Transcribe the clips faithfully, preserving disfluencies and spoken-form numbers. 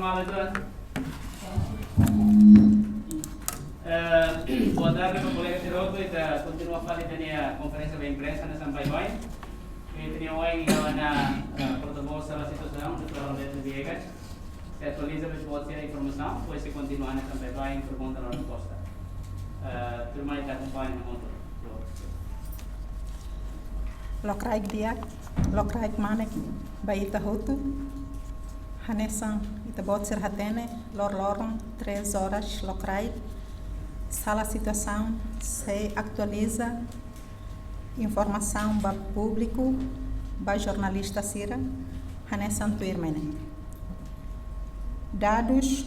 Malu, Tuan. Eh, boa tarde ba kolega sira hotu, ita kontinua fali ita-nia konferénsia ba imprensa hanesan baibain. Ita-nia oin iha ona, eh, portavós sala situasaun, doutór Roberto Viegas. Sei atualiza ba ita-boot sira informasaun, depois sei kontinua hanesan baibain, pergunta no resposta. Eh, tuirmai ita akompaña hamutuk. Lokraik di'ak, lokraik kmanek ba ita hotu. Hanesan ita-boot sira hatene, loroloron, três horas, lokraik, sala situasaun sei atualiza informasaun ba públiku, ba jornalista sira, hanesan tuirmai ne'e. Dadus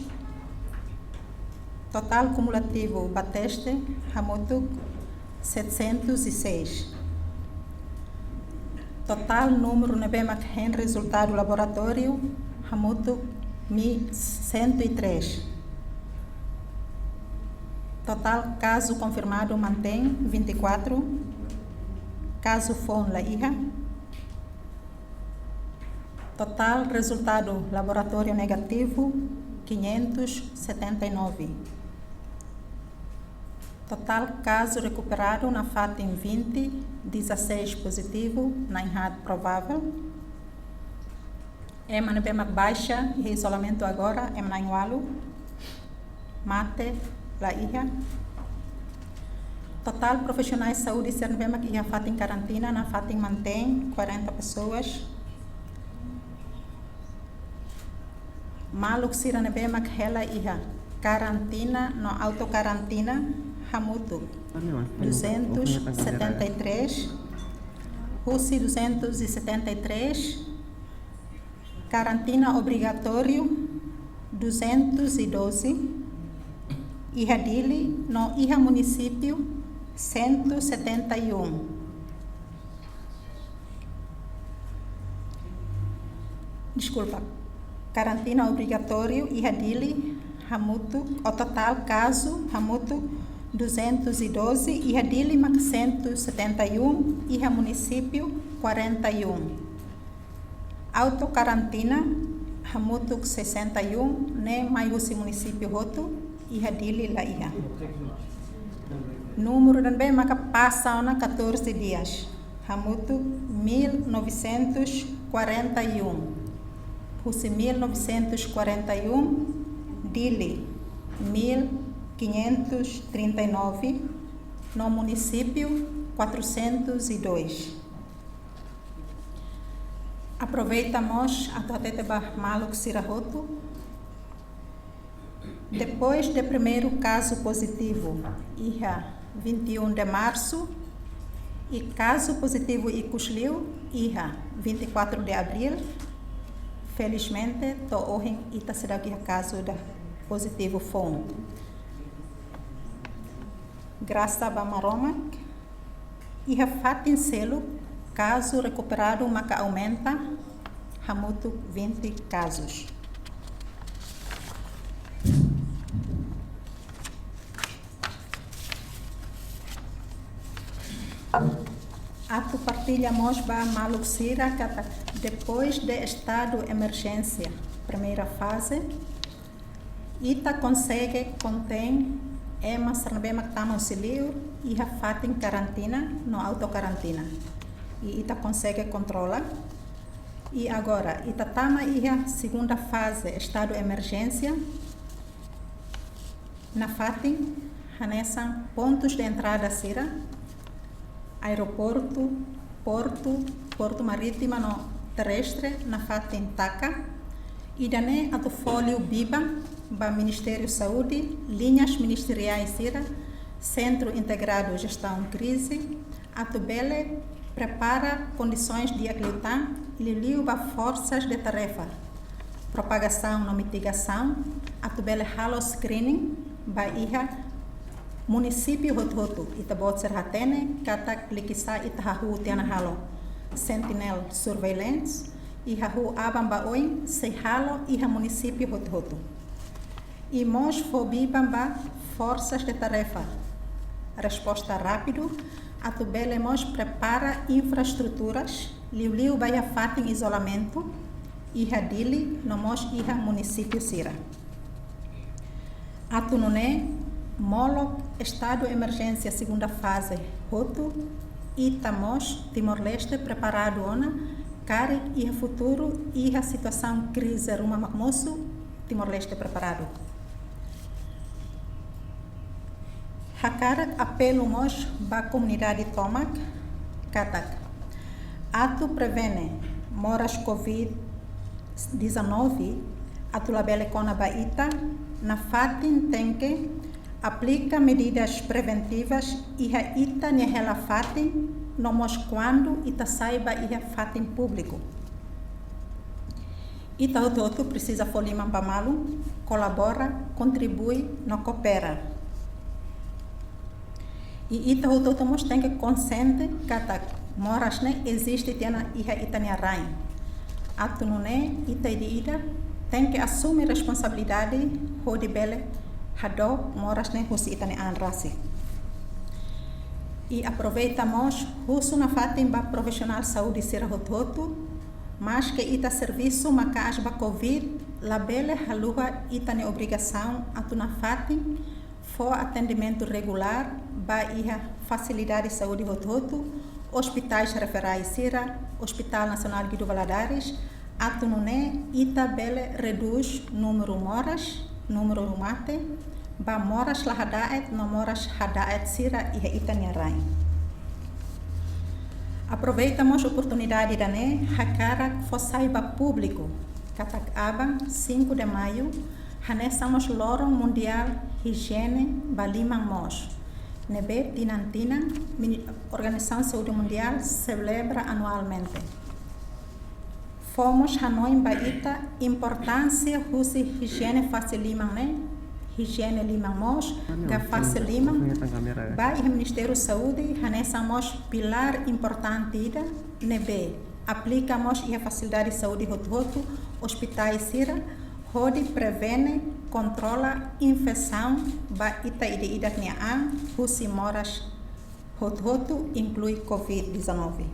totál kumulativu ba teste hamutuk setecentos e seis. Totál númeru ne'ebé mak hein rezultadu laboratóriu hamutuk mi-, cento e três. Totál kazu konfirmadu mantein vinte e quatro. Kazu foun la iha. Totál rezultadu laboratóriu negativu, quinhentos setenta e nove. Totál kazu rekuperadu nafatin vinte, dezasseis pozitivu, na'in haat provável. Ema ne'ebé mak baixa iha izolamentu agora, ema na'in-ualu. Mate la iha. Totál profisionais saúde sira ne'ebé mak iha fatin karantina nafatin mantein, quarenta pessoas. Maluk sira ne'ebé mak hela iha karantina no autokarantina hamutuk duzentos setenta e três. Husi duzentos e setenta e três, karantina obrigatóriu duzentos e doze, iha Dili no iha munisípiu cento e setenta e um. Deskulpa, karantina obrigatóriu iha Dili hamutuk, o totál kazu hamutuk duzentos e doze, iha Dili mak cento e setenta e um, iha munisípiu quarenta e um. Autokarantina hamutuk sessenta e um, ne'e mai husi munisípiu hotu, iha Dili la iha. Númeru ne'ebé maka pasa ona catorze dias, hamutuk mil novecentos e quarenta e um. Husi mil novecentos e quarenta e um, Dili mil quinhentos e trinta e nove, no munisípiu quatrocentos e dois. Aproveita mós atu hatete ba maluk sira hotu. Depois de primeiru kazu pozitivu iha vinte e um de março, i kazu pozitivu ikus liu iha vinte e quatro de abril, felizmente to'o ohin ita seidauk iha kazu ida pozitivu foun. Grasa ba Maromak. Iha fatin seluk, kazu rekuperadu maka aumenta, hamutuk vinte kazus. Atu partilla mós ba maluk sira katak depois de estadu emerjénsia, primeira faze, ita konsege kontein ema sira ne'ebé mak tama husi liur iha fatin karantina no autokarantina. I ita konsege kontrola. I agora, ita tama iha segunda faze, estadu emerjénsia, nafatin hanesan pontus de entrada sira, aeroportu, portu, portu marítima no terrestre, nafatin taka. Ida-ne'e atu fó liu biban ba Ministériu Saúde, liñas ministeriais sira, Sentru Integradu Jestaun Krize, atu bele prepara kondisoens di'ak liután, liuliu ba forsas de tarefa propagasaun no mitigasaun, atu bele halo screening ba iha munisípiu hotu-hotu. Ita-boot sira hatene katak liuliu ita hahú tiha ona halo sentinel surveillance, i hahú aban ba oin sei halo iha munisípiu hotu-hotu. I mós fó biban ba forsas de tarefa resposta rápidu, atu bele mós prepara infraestruturas, liuliu ba iha fatin izolamentu, iha Dili no mós iha munisípiu sira. Atu nune'e, molok estadu emerjénsia segunda faze hotu, ita mós Timor-Leste preparadu ona, karik iha futuru iha situasaun krize ruma mak mosu, Timor-Leste preparadu. Hakarak apelu mós ba komunidade tomak, katak atu prevene moras covid dezanove, atu labele kona ba ita, nafatin tenke aplika medidas preventivas iha ita-nia hela fatin, no mós kuandu ita sai ba iha fatin públiku. Ita hotu-hotu presiza fó liman ba malu, kolabora, kontribui no koopera. I ita hotu-hotu mós tenke konxiente katak moras ne'e eziste tiha ona iha ita-nia rain. Atu nune'e ita ida-idak tenke asume responsabilidade hodi bele hadook moras ne'e husi ita-nia an rasik. I aproveita mós husu nafatin ba profisionál saúde sira hotu-hotu, maske ita servisu maka'as ba covid, labele haluha ita-nia obrigasaun atu nafatin fó atendimentu regulár ba iha fasilidade saúde hotu-hotu, ospitais referais sira, Hospital Nasionál Guido Valadares, atu nune'e ita bele redús númeru moras, númeru mate, ba moras la hada'et no moras hada'et sira iha ita-nia rain. Aproveita mós oportunidade ida-ne'e hakarak fó sai ba públiku katak aban, cinco de maio, hanesan mós loron mundiál ijiene ba liman moos, ne'ebé tinan-tinan mini-, Organizasaun Saúde Mundiál selebra anualmente. Fó mós hanoin ba ita importánsia husi ijiene fase liman ne'e, ijiene liman moos, ka fase liman, ba iha Ministériu Saúde hanesan mós pilár importante ida, ne'ebé aplika mós iha fasilidade saúde hotu-hotu, ospitais sira, hodi prevene, kontrola infesaun ba ita ida-idak nia an husi moras hotu-hotu, inklui covid dezanove.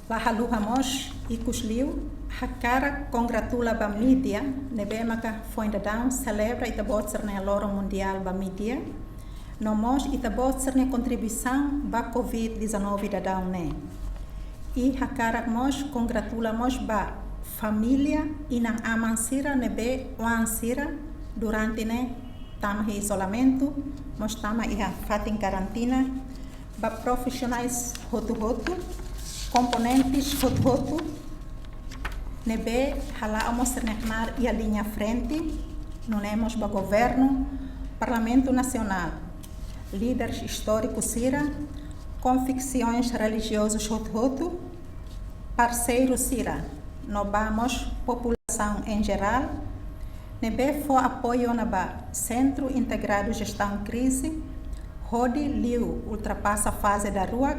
La haluha mós, ikusliu, hakarak kongratula ba mídia ne'ebé maka foin daudaun selebra ita-boot sira-nia loron mundiál ba mídia, no mós ita-boot sira-nia kontribuisaun ba covid dezanove daudaun ne'e. I hakarak mós kongratula mós ba família, inan-aman sira ne'ebé oan sira durante ne'e tama iha izolamentu, mós tama iha fatin karantina, ba profisionais hotu-hotu, komponentes hotu-hotu, ne'ebé hala'o mós sira-nia knaar iha liña frente, nune'e mós ba governu, Parlamentu Nasionál, líderes istóriku sira, konviksaun relijiozus hotu-hotu, parseiru sira, no ba mós populasaun em geral, ne'ebé fó apoiu ona ba Sentru Integradu Jestaun Krize, hodi liu ultrapasa faze daruak,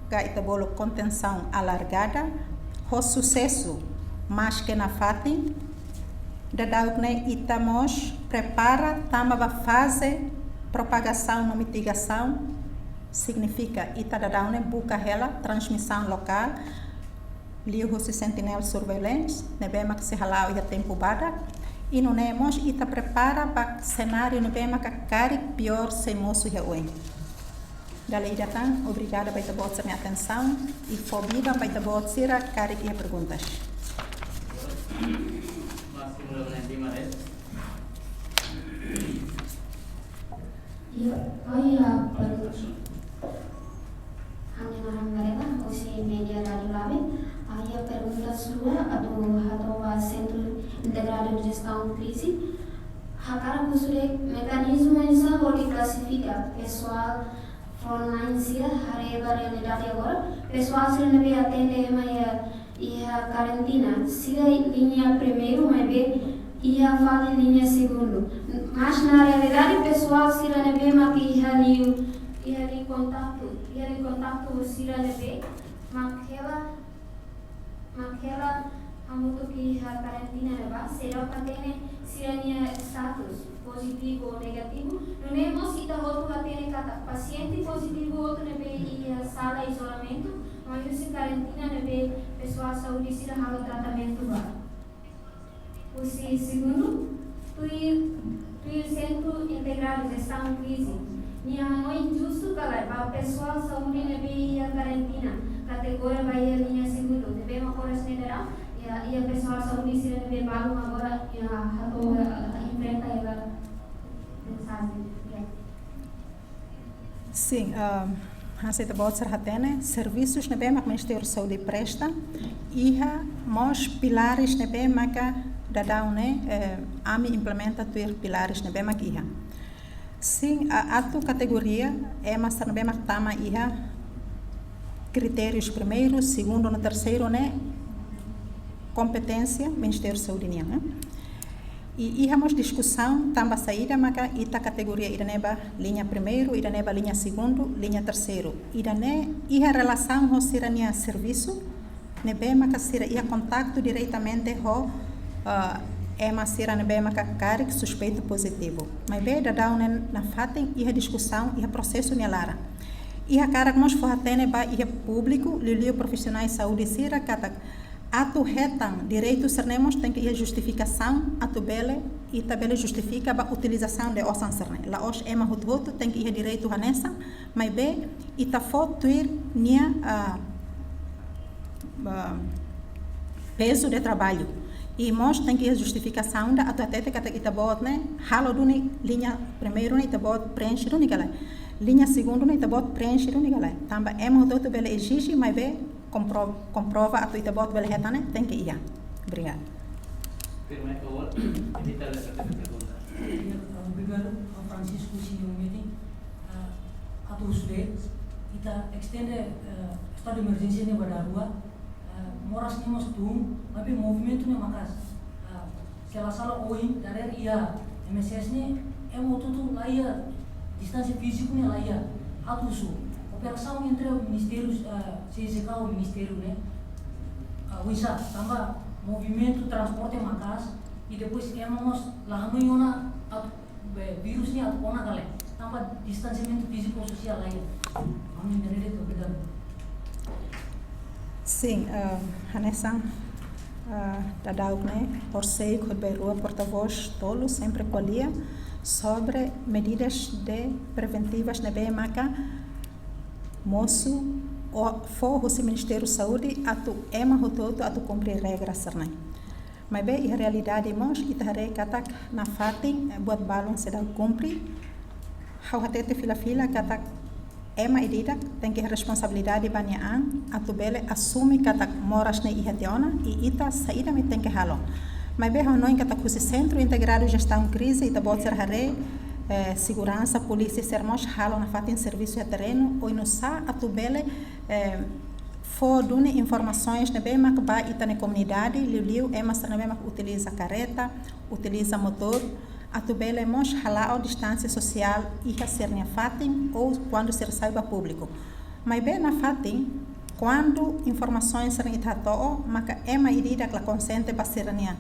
ka ita bolu kontensaun alargada, ho susesu, maske nafatin, daudauk ne'e ita mós prepara tama ba faze propagasaun no mitigasaun, signifika ita daudaun ne'e buka hela transmisaun lokál, liuhusi sentinel surveillance, ne'ebé mak sei hala'o iha tempu badak, i nune'e mós ita prepara ba senáriu ne'ebé maka karik piór sei mosu iha oin. Dala ida tan, obrigada ba ita-boot sira-nia atensaun, i fó biban ba ita-boot sira karik iha perguntas. Iha, oh iha, pergunta. Ha'u-nia naran Mirella, husi mídia Rádiu Labin. Ah, iha pergunta rua, atu hato'o ba Sentru Integradu Jestaun Krize. Hakarak husu de'it mekanizmu oinsá hodi klasifika pesoál frontline sira, haree ba realidade agora, pesoál sira ne'ebé atende ema iha, iha karantina, sira liña primeiru, maibé iha fali liña segundu. Mas na realidade, pesoál sira ne'ebé mak iha liu, iha liu kontaktu, iha liu kontaktu ho sira ne'ebé mak hela, mak hela hamutuk iha karantina ne'ebá, seidauk hatene sira-nia status, pozitivu ou negativu. Nune'e mós ita hotu hatene katak pasiente pozitivu hotu ne'ebé iha sala izolamentu, mai husi karantina ne'ebé pesoál saúde sira halo tratamentu ba. Husi segundu, tuir, tuir Sentru Integradu Jestaun Krize, nia hanoin justu ka lae ba pesoál saúde ne'ebé iha karantina, kategoria ba iha liña segundu, ne'ebé mak oras ne'e daudaun, iha, iha pesoál saúde sira ne'ebé balun agora, iha hato'o, eh, enfrenta iha mensajen. Ya. Sin, ah, hanesan ita-boot sira hatene, servisus ne'ebé mak Ministériu Saúde presta, iha mós pilares ne'ebé maka daudaun ne'e, eh, ami implementa tuir pilares ne'ebé mak iha. Sin, a, atu kategoria, ema sira ne'ebé mak tama iha kritériu primeiru, segundu no terseiru ne'e kompeténsia Ministériu Saúde nian, eh. I iha mós diskusaun tanba saida maka ita kategoria ida-ne'e ba liña primeiru, ida-ne'e ba liña segundu, liña terseiru. Ida-ne'e iha relasaun ho sira-nia servisu, ne'ebé maka sira iha kontaktu diretamente ho, ah, ema sira ne'ebé maka karik suspeitu pozitivu. Maibé daudaun ne'e nafatin iha diskusaun, iha prosesu nia laran. I hakarak mós fó-hatene ba iha públiku, liuliu profisionál saúde sira katak atu hetan direitu sira-ne'e mós tenke iha justifikasaun atu bele, ita bele justifika ba utilizasaun de osan sira-ne'e. La'ós ema hotu-hotu tenke iha direitu hanesan, maibé ita fó tuir nia, ah, ah, pezu de traballu. I mós tenke iha justifikasaun ida atu hatete katak ita-boot ne'e halo duni liña primeiru ne'e ita-boot preenxe duni ka lae. Liña segundu ne'e ita-boot preenxe duni ka lae. Tanba ema hotu-hotu bele ezije, maibé kompro-, komprova atu ita-boot bele hetan ne'e tenke iha. Obrigadu. Firme, por favor, evita la pergunta. Ya, obrigadu, Francisco, señór Metin. Ah, atu husu de'it, ita estende, eh, estadu de emerjénsia ne'e ba dadeer-rua, eh, moras ne'e mós tun, maibé movimentu ne'e maka'as. Ah, se la sala ohin, dadeer iha M S S ne'e, ema hotu-hotu la iha, distánsia fíziku ne'e la iha. Atu husu, kooperasaun entre ministériu, eh, C J K ho ministériu ne'e, eh, oinsá, tanba movimentu transporte maka'as, i depois ema mós la hanoin ona atu, be, vírus ne'e atu kona ka lae, tanba distansiamentu fíziku sosiál la iha. Ami nere de obrigadu. Sin, ah, hanesan, ah, daudauk ne'e, horisehik hodi be rua portavós tolu sempre ko'alia sobre medidas de preventivas ne'ebé maka mosu ou fó husi Ministériu Saúde atu ema hotu-hotu atu kumpre regras sira-ne'e. Maibé iha realidade mós ita haree katak nafatin, eh, buat balun seidauk kumpre. Ha'u hatete fila-fila katak ema ida-idak tenke iha responsabilidade ba nia an atu bele asume katak moras ne'e iha tiha ona i ita saida mak tenke halo. Maibé ha'u hanoin katak husi Sentru Integradu Jestaun Krize ita-boot sira haree, eh, seguransa, polísia sira mós halo nafatin servisu iha terrenu, oinsá atu bele, eh, fó duni informasaun ne'ebé mak ba ita-nia komunidade, liuliu ema sira ne'ebé mak utiliza karreta, utiliza motór, atu bele mós hala'o distánsia sosiál iha sira-nia fatin ou kuandu sira sai ba públiku. Maibé nafatin, kuandu informasaun sira-ne'e ita hato'o, maka ema ida-idak la konxiente ba sira-nia,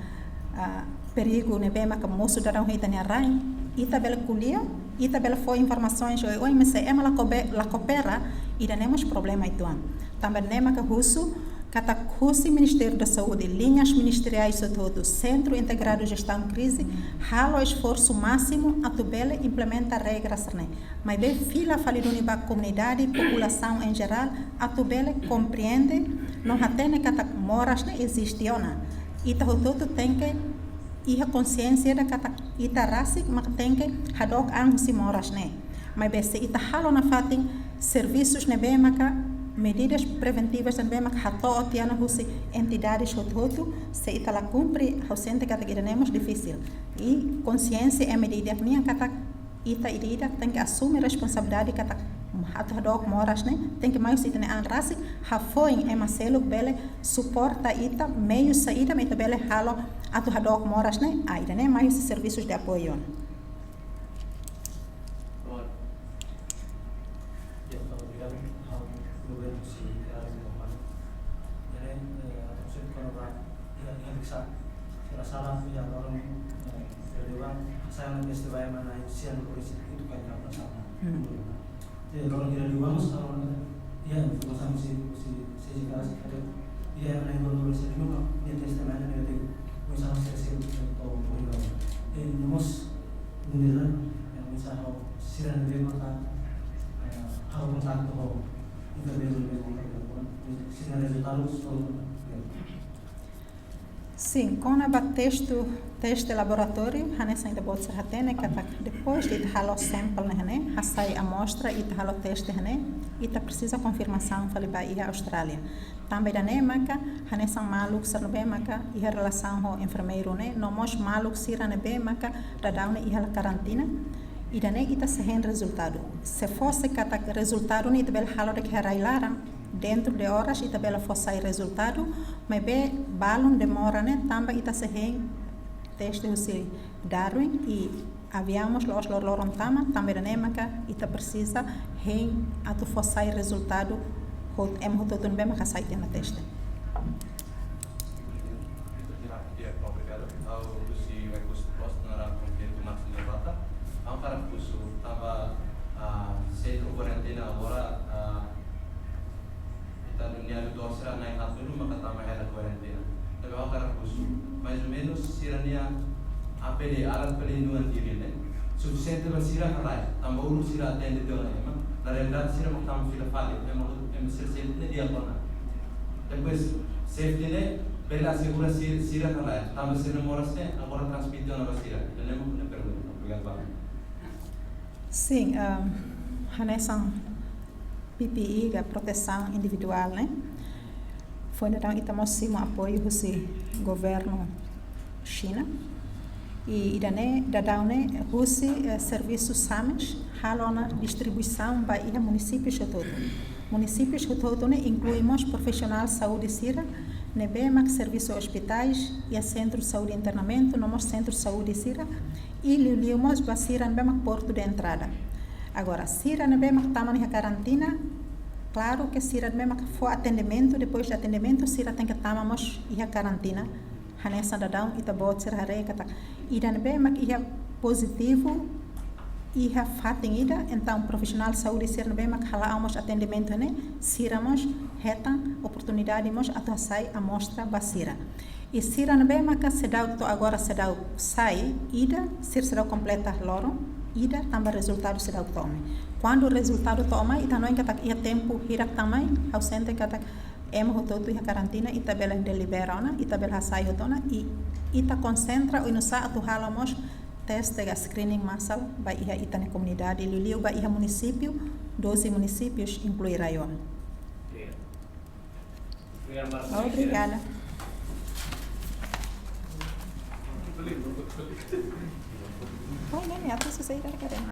ah, perigu ne'ebé maka mosu daudaun iha ita-nia rain, ita bele ko'alia, ita bele fó informasaun oioin, mas se ema la kobe-, la koopera, ida-ne'e mós problema uitoan. Tanba ne'e maka husu katak husi Ministériu da Saúde, liñas ministeriais hotu-hotu, Sentru Integradu Jestaun Krize, halo esforsu másimu atu bele implementa regras ne'e. Maibé fila fali duni ba komunidade, populasaun em geral, atu bele komprende no hatene katak moras ne'e eziste ona. Ita hotu-hotu tenke iha konxiénsia ida katak ita rasik mak tenke hadook an husi moras ne'e. Maibé se ita halo nafatin servisus ne'ebé maka medidas preventivas ne'ebé maka hato'o tiha ona husi entidades hotu-hotu, se ita la kumpre, ha'u sente katak ida-ne'e mós difisil. I konxiénsia ema ida-idak nian katak ita ida-idak tenke asume responsabilidade katak atu hadook moras ne'e, tenke mai husi ita-nia an rasik, hafoin ema seluk bele suporta ita, meiu saida mak ita bele halo atu hadook moras ne'e, ah, ida-ne'e mai husi servisus de apoiu. Ya, obrigadu. Ha'u governu sei, eh, atu sei kona-ba, ya, ya, bisa. Sira sala, ya, orang, eh, sira dewan, saya na festival mana, sian polisi itu kan, ya, sama. Hmm. Ya, orang sira dewan, sama, ya, informasaun sei, sei, sei, jika ada. Iha ema na'in-tolu resin-lima, nia teste mai nia negativu. Oinsá ha'u sei selu to'o ohin loron. I no mós, nune'e, oinsá ha'u, sira ne'ebé maka, eh, halo kontaktu ho enfermeiru ne'ebé maka, sira-nia rezultadu sira. Sin, kona-ba teste, teste laboratóriu, hanesan ita-boot sira hatene katak depois de ita halo sample ne'e, hasai amostra, ita halo teste ne'e, ita presiza konfirmasaun fali ba iha Austrália. Tanba ida-ne'e maka, hanesan maluk sira ne'ebé maka iha relasaun ho enfermeiru ne'e, no mós maluk sira ne'ebé maka daudaun ne'e iha karantina, ida-ne'e ita sei hein rezultadu. Se fosse katak rezultadu ne'e ita bele halo de'it iha rai-laran, dentro de horas ita bele fó sai rezultadu, maibé balun demora ne'e tanba ita sei hein teste husi Darwin i aviaun mós la'ós loron-loron tama, tanba ida-ne'e maka ita presiza hein atu fó sai rezultadu hotu, ema hotu-hotu ne'ebé maka hasai tiha ona teste. Obrigadu. Ha'u husi West Coast Post, naran Confiante Marcos Zapata. Ha'u hakarak husu, tanba, ah, sentru karantina agora, ah, ita-nia doutór sira na'in-haatnulu maka tama iha karantina. Tapi ha'u hakarak husu, mais ou menus sira-nia A P D, alat pelindungan diri ne'e sufisiente ba sira ka lae? Tanba uluk sira atende tiha ona ema, na realidade sira mak tama fila fali, ema, ema sira seluk ne'e di'ak ona. Depois, safety ne'e bele asegura si-, sira ka lae? Tanba sira-nia moras ne'e agora transmite ona ba sira. Ida-ne'e mak ha'u-nia pergunta. Obrigadu barak. Sin, ah, hanesan P P E ka protesaun individuál ne'e, foin daudaun ita mós simu apoiu husi governu Xina. I ida-ne'e daudaun ne'e husi, eh, servisu SAMES halo ona distribuisaun ba iha munisípiu hotu-hotu. Munisípiu hotu-hotu ne'e inklui mós profisionál saúde sira ne'ebé mak servisu ospitais, iha sentru saúde internamentu, no mós sentru saúde sira, i liuliu mós ba sira ne'ebé mak portu de entrada. Agora, sira ne'ebé mak tama iha karantina, klaru ke sira ne'ebé mak fó atendimentu, depois de atendimentu, sira tenke tama mós iha karantina. Hanesan daudaun ita-boot sira haree katak ida ne'ebé mak iha pozitivu iha fatin ida, entaun profisionál saúde sira ne'ebé mak hala'o mós atendimentu ne'e, sira mós hetan oportunidade mós atu hasai amostra ba sira. I sira ne'ebé maka seidauk to'o agora seidauk sai, ida, sira seidauk kompleta loron ida, tanba rezultadu seidauk to'o mai. Kuandu rezultadu to'o mai, ita hanoin katak iha tempu hirak tan mai, ha'u sente katak ema hotu-hotu iha karantina, ita bele delibera ona, ita bele hasai hotu ona, i ita konsentra oinsá atu halo mós teste ka screening massal ba iha ita-nia komunidade, liuliu ba iha munisípiu, doze munisípius, inklui RAEOA. Obrigada. Oh, ne'e, ne'e, atu susei dari kadena.